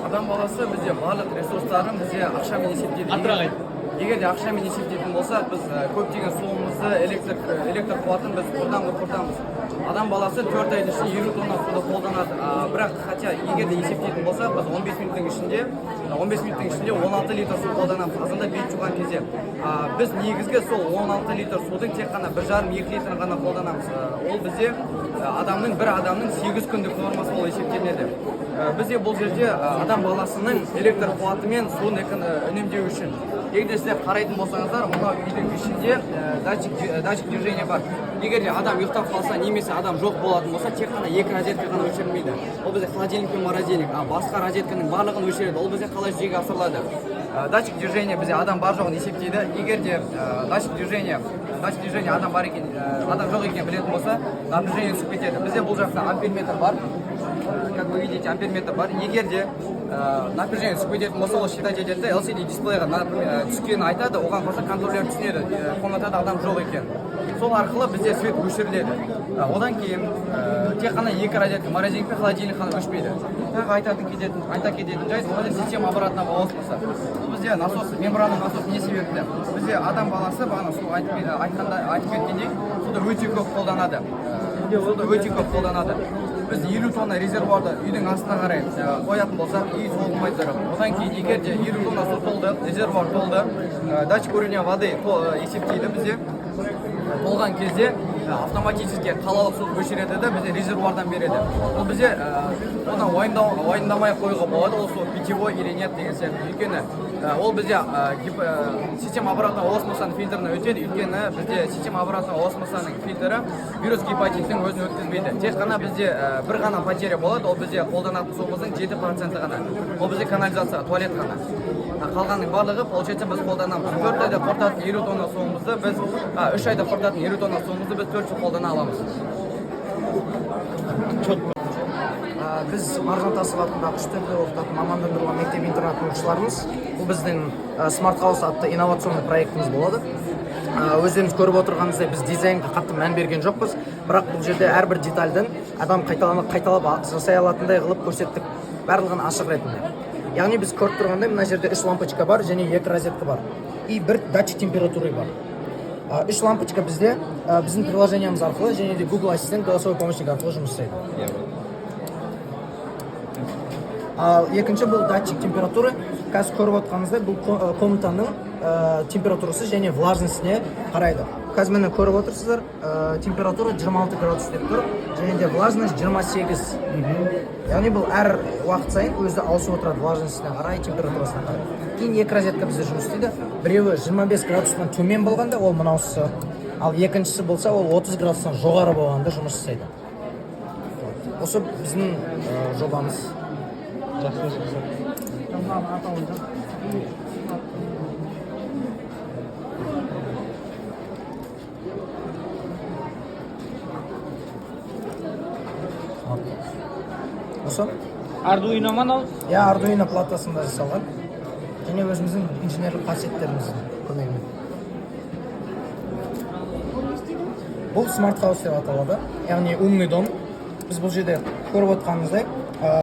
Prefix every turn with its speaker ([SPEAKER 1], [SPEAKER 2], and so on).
[SPEAKER 1] Адам баласы бізде барлық ресурстарын бізде ақшамен есептейді.
[SPEAKER 2] Қаттырақ айт.
[SPEAKER 1] Егер де ақшамен есептейтін болсақ, біз көптеген суымызды, электр қуатын біз құрдан құр құртамыз. Адам баласы 4 айдың ішінде 50 тонна суды қолданады. Бірақ хотя егер де есептейтін болсақ, біз 15 минуттың ішінде 15 минуттың ішінде 16 литр су қолданамыз азанда бет жуған кезде. Біз негізгі сол 16 литр судың тек қана 1,5-2 литрін ғана қолданамыз. Ол бізде адамның, бір адамның 8 күндік нормасы болып есептелінеді. Бізде бұл жерде адам баласының электр қуаты мен суын үнемдеу үшін, егер де сіздер қарайтын болсаңыздар, мынау үйдің ішінде датчик движения бар. Егер де адам ұйықтап қалса немесе адам жоқ болатын болса, тек қана екі розетка ғана өшірілмейді, ол бізде холодильник пен морозильник, а басқа розетканың барлығын өшіреді. Ол бізде қалай жүзеге асырылады? Датчик движения бізде адам бар жоғын есептейді. Егер де датчик движения адам бар екен, адам жоқ екенін білетін болса, напряжение түсіп кетеді. Бізде бұл жақта амперметр бар, как вы видите, амперметр бар. Егер де напряжение түсіп кететін болса, ол считать етеді де, LCD дисплейға түскенін айтады. Оған қоса контроллер түсінеді, комнатада адам жоқ екен. Сол арқылы бізде свет өшіріледі. Одан кейін тек қана екі розетка, морозильник пен холодильник қана өшпейді. Тағы айта кететін жайт, ол система обратного осмоса. Бұл бізде насос, мембранный насос. Не себепті? Бізде адам баласы бағана су айтып айтқанда айтып кеткендей, суды өте көп қолданады. Суды өте көп қолданады. Біз 50 тонна резервуарды үйдің астына қарай қоятын болсақ, үй солғылмай тұр. Одан кейін, егер де 50 тонна су толды, резервуар толды, датчик уровня воды есептейді. Бізде толған кезде автоматически қалалық суды өшіреді да, бізде резервуардан береді. Ол бізде оны уайымдамай ақ қоюға болады, ол су питьевой или нет деген сияқты. Өйткені ол бізде система обратного осмосаның фильтріне өтеді. Өйткені бізде система обратного осмосаның фильтрі вирус гепатиттің өзін өткізбейді. Тек қана бізде бір ғана потеря болады, ол бізде қолданатын суымыздың 7%-і ғана, ол бізде канализация, туалет қана. А қалғанның барлығы, получается, біз қолданамыз. 4 айда құртатын 50 тонна суымызды біз, 3 айда құртатын 50 тонна суымызды біз 4 жыл қолдана аламыз.
[SPEAKER 3] Біз Маржан Тасова атындағы үш тілде оқытатын мамандандырылған мектеп интернатының оқушыларымыз. Бұл біздің Smart House атты инновационный проектіміз болады. Өздеріңіз көріп отырғаныңыздай, біз дизайнға қатты мән берген жоқпыз, бірақ бұл жерде әрбір детальдің адам қайталанып, қайталап жасай алатындай қылып көрсеттік, барлығын ашық ретінде. Яғни біз көріп тұрғандай, мына жерде үш лампочка бар және екі розетка бар и бір датчик температуры бар. Үш лампочка бізде біздің приложениямыз арқылы және де Google Ассистент, голосовой помощник арқылы жұмыс жасайды. Ал екінші бұл датчик температуры. Қазір көріп отырғаныңыздай, бұл комнатаның температурасы және влажностіне қарайды. Қазір, міне, көріп отырсыздар, температура 26 градус деп тұр және де влажность 28. Яғни бұл әр уақыт сайын өзі ауысып отырады, влажностіне қарай, температурасына қарай. Кейін екі розетка бізде жұмыс істейді. Біреуі 25 градустан төмен болғанда, ол мынаусысы, ал екіншісі болса, ол 30 градустан жоғары болғанда жұмыс жасайды. Осы біздің жобамыз.
[SPEAKER 2] Жақсы, жақсы.
[SPEAKER 3] Осы.
[SPEAKER 2] Ардуино ма мынау?
[SPEAKER 3] Иә, Ардуино платасында жасалған және өзіміздің инженерлік қасиеттеріміздің көмегімен. Бұл Smart House деп аталады, яғни умный дом. Біз бұл жерде көріп отырғанымыздай